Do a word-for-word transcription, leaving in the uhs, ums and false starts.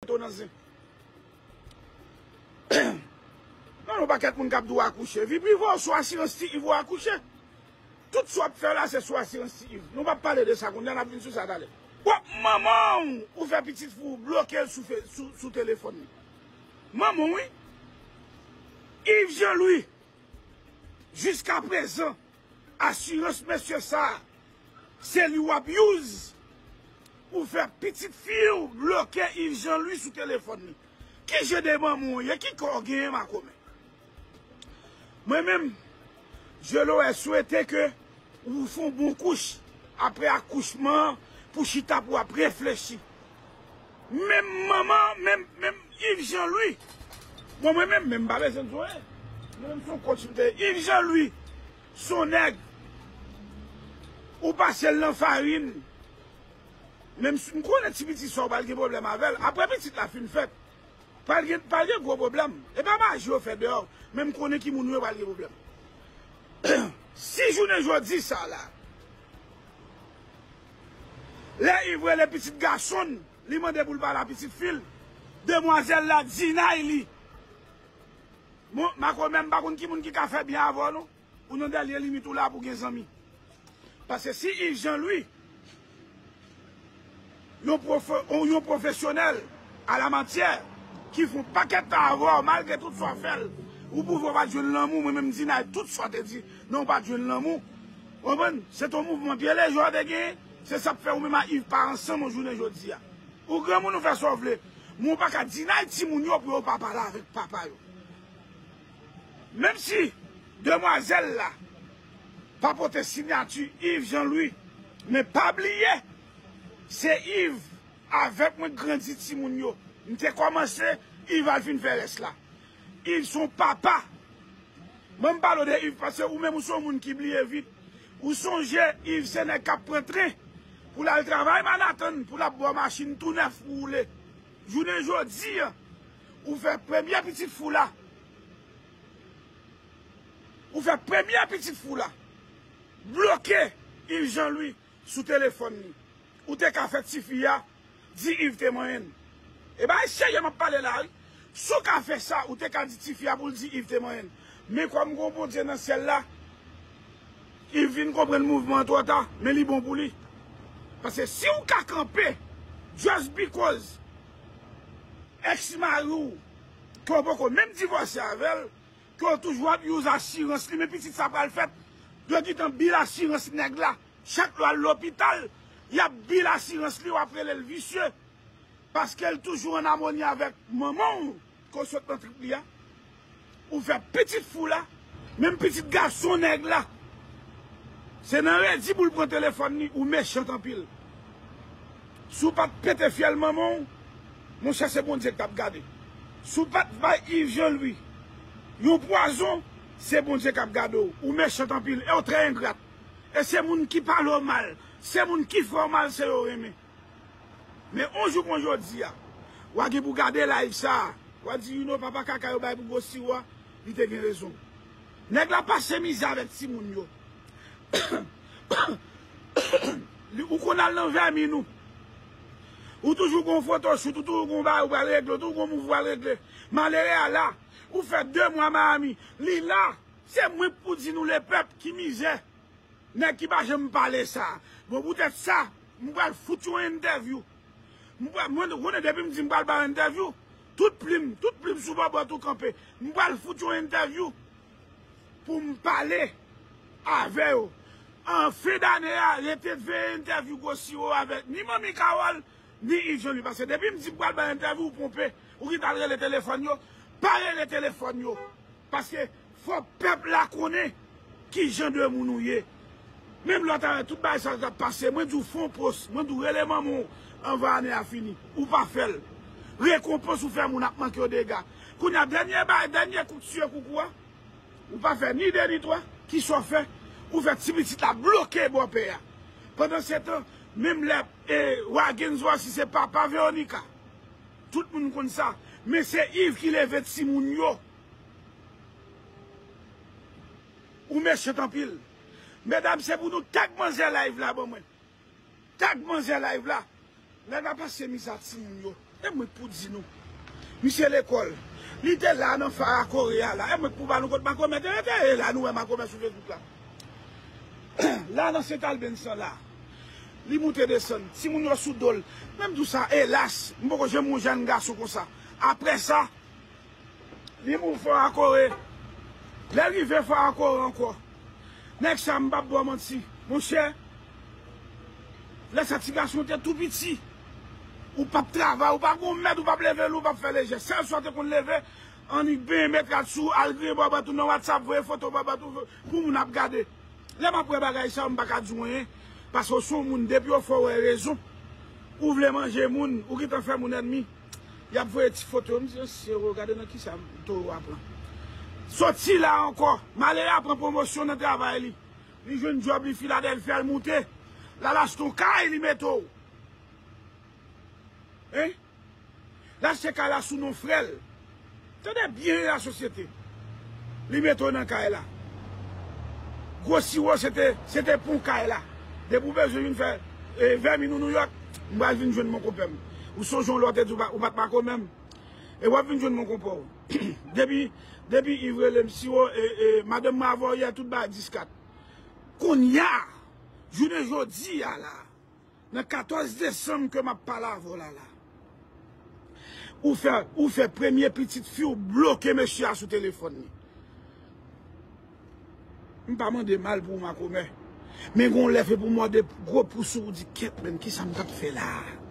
to nan zen. Non, yon pakèt moun k ap di w akouche. Vi prive w sou asirans Ti Iv ou akouche. Tout sa w ap fè la, se sou asirans Ti Iv. Nou p ap pale de sa kounye a, n ap vin sou sa talè. W ap manman w, ou fè pitit fi w bloke l sou, fe- sou, sou telefòn li. Manman w, wi. Iv Jean Louis, jiskaprezan, asirans mesye sa a, se li w ap use pou fè pitit fi w bloke Iv Jean Louis sou telefòn li. Ki jan de manman w ye? Ki kè w genyen, makomè? Mwen menm, je l'aurais souhaité ke ou fè yon bon kouch apre akouchman an pou chita pou w ap reflechi. Menm manman, menm, menm Iv Jean Louis. Bon, mwen menm, menm m pa bezwen di w anyen. Mwen menm se yon kòch m te ye. Iv Jean Louis, se yon nèg, ou pase l nan farin. Menm si m konnen ti pitit sa w pral gen pwoblèm avè l. Apre pitit la fin fèt, pral gen, pral gen gwo pwoblèm. E pa maji yo fè deyò, men m konnen ki moun yo pral gen pwoblèm. Si jounen jodi sa la, lè Iv rele pitit gason l, li mande pou l pale a pitit fi l, demwazèl la dinay li. Bon, makomè, m pa konn ki moun ki ka fè byen avè w, non. Ou nan dènye limit ou la pou gen zanmi. Paske si Iv Jean Louis, yon pwofe- yon pwofesyonèl a la matyè, ki fè yon pakèt tan avè w, malgre tout sa w fè l, ou pwouve w pa t jwenn lanmou, mwen menm dinay tout sa w te di, non, ou pa t jwenn lanmou. Ou konprann? Se t yon mouvman pye lejè w te genyen, se sa k fè ou menm a Iv pa ansanm yon jounen jodi a. Ou granmoun, ou fè sa w vle, men ou pa ka dinay timoun yo pou yo pa pale avèk papa yo. Menm si demwazèl la pa pote siyati Iv Jean Louis, men pa bliye, se Iv avèk mwen k grandi timoun yo. M te kòmanse, Iv al fin fè rès la. Iv se yon papa. Ban m pale w de Iv, paske ou menm ou se yon moun ki bliye vit. Ou sonje, Iv se nèg k ap pran tren pou l al travay Manhattan, pou l ap ba w machin tou nèf pou woule. Jounen jodi a, ou fè premye pitit fi w la. Ou fè premye pitit fi w la bloke Iv Jean Louis sou telefòn li. Ou te ka fè tifi a di Iv te manyen l. E bagay serye m ap pale la, wi. Si w ka fè sa, ou te ka di tifi a pou l di Iv te manyen l. Men kòm gen yon Bondye nan syèl la, Iv vin konprann mouvman an twò ta, men li bon pou li. Paske si w ka kanpe, just because ex mari w, ke w poko menm divòse avè l, ke w toujou ap use asirans li, men pitit sa pral fèt, yo gentan bil asirans nèg la. Chak lè w al lopital, y ap bil asirans li, w ap rele l visye. Paske l toujou ann amoni avèk manman w, ke w sot nan trip li a. Ou fè pitit fi w la, menm pitit gason nèg la. Se nan redi pou l pran telefòn li, ou mechan anpil. Si w pa t pete fyèl manman w, monchè, se Bondye k t ap gade. Si w pa t bay Iv Jean Louis yon pwazon, se Bondye k ap gade w. Ou mechan anpil, e w trè engra. E se moun ki pale w mal, se moun ki fè w mal, se yo renmen. Men yon jou kon jodi a, w a gen pou gade live sa a, w a di, you know, papa kaka yo bay pou gwo siwo a, li te gen rezon. Nèg la pase mizè avèk timoun yo. Li- ou konn al nan vèmin ou. Ou toujou gon photoshoot, ou toujou gon bagay ou pral regle, ou toujou gon mouv ou pral regle. Malere a la, ou fè de mwa Miami, li la, se mwen k pou di nou lepèp ki mizè. Nèg ki pa janm pale sa. Bon, poutèt sa, m pral fout yon entèvyou. M pral, mwen, ou konnen depi m di m pral ba entèvyou, tout plim, tout plim sou bòbòt ou kanpe. M pral fout yon entèvyou pou m pale avè yo. An fen dane a, rete veye entèvyou gwo siwo avèk ni Manmi Carole, ni Iv Jean Louis. Paske depi m di m pral ba entèvyou, ou twonpe, ou gentan al rele telefòn yo. Pa rele telefòn yo. Paske fò pèp la konnen ki jan de moun ou ye. Menm lòt ane, tout bagay sa t ap pase, mwen di w fè yon pòs, mwen di w rele manman w anvan ane a fini. Ou pa fè l. Rekonpans ou fè moun ap manke yo dega. Kounye a, dènye bagay, dènye kout siye koukou a, ou pa fè ni de ni twa, kisa w fè? Ou fè ti pitit la bloke bòpè a. Pandansetan, menm lè, e, Wagens Voici se papa Veronica. Tout moun konn sa. Men se Iv ki leve timoun yo. Ou mechan anpil. Medam, se pou nou tag manzè live la ban mwen. Tag manzè live la. Nèg la pase mizè a timoun yo. E mwen k pou di nou. Misye lekòl. Li te la nan Fara Kore a la. E mwen k pou ba nou kot makomè te rete. E la nou wè makomè sou Facebook la. La nan Sent Albens lan la. Li moute desann. Timoun yo sou do l. Menm tou sa, elas, m poko janm wè yon jèn gason konsa. Apre sa, li moute Fara Kore. Lè l rive Fara Kore ankò. Nèg sa, m p ap ba w manti. Monchè, lè sa ti gason te tou piti, ou p ap travay, ou pa gon mèd, ou p ap leve lou, ou p ap fè lejè. Sèl sa w te konn leve, annik benyen met rad sou, al griyen bò bòt ou nan WhatsApp, voye foto bò bòt ou pou moun ap gade. Lè m ap wè bagay sa yo, m pa ka di w anyen, paske w se yon moun, depi w fè w wè rezon, ou vle manje moun, ou gentan fè moun ènmi. Y ap voye ti foto, m di, "Mesye, gade nan kisa towo a pran." Soti la ankò, malere a pran pwomosyon nan travay li. Li jwenn djòb, li Filadèlfi, al moute. L al achte yon kay, li mete w. Hein? L achte kay la sou non frè l. Tande byen, lasosyete. Li mete w nan kay la. Gwo siwo, se te, se te pou kay la. Depi w bezwen vin fè, e, vèmin ou Nouyòk, m pral vin jwenn mon konpè m. Ou sonje yon lè w te di w pa, ou pa t makomè m. E w ap vin jwenn mon konpè w. Depi, depi Iv rele m siwo, e, e, madanm mwen avè w yè, tout bagay dis kat. Kounye a, jounen jodi a la, nan katòz desanm ke m ap pale avè w la la, ou fè, ou fè premye pitit fi w bloke mesye a sou telefòn li. M pa mande mal pou ou, makomè. Men gon lè fè pou mòde gwo pous ou, ou di, "Kèt, men, kisa m t ap fè la a?"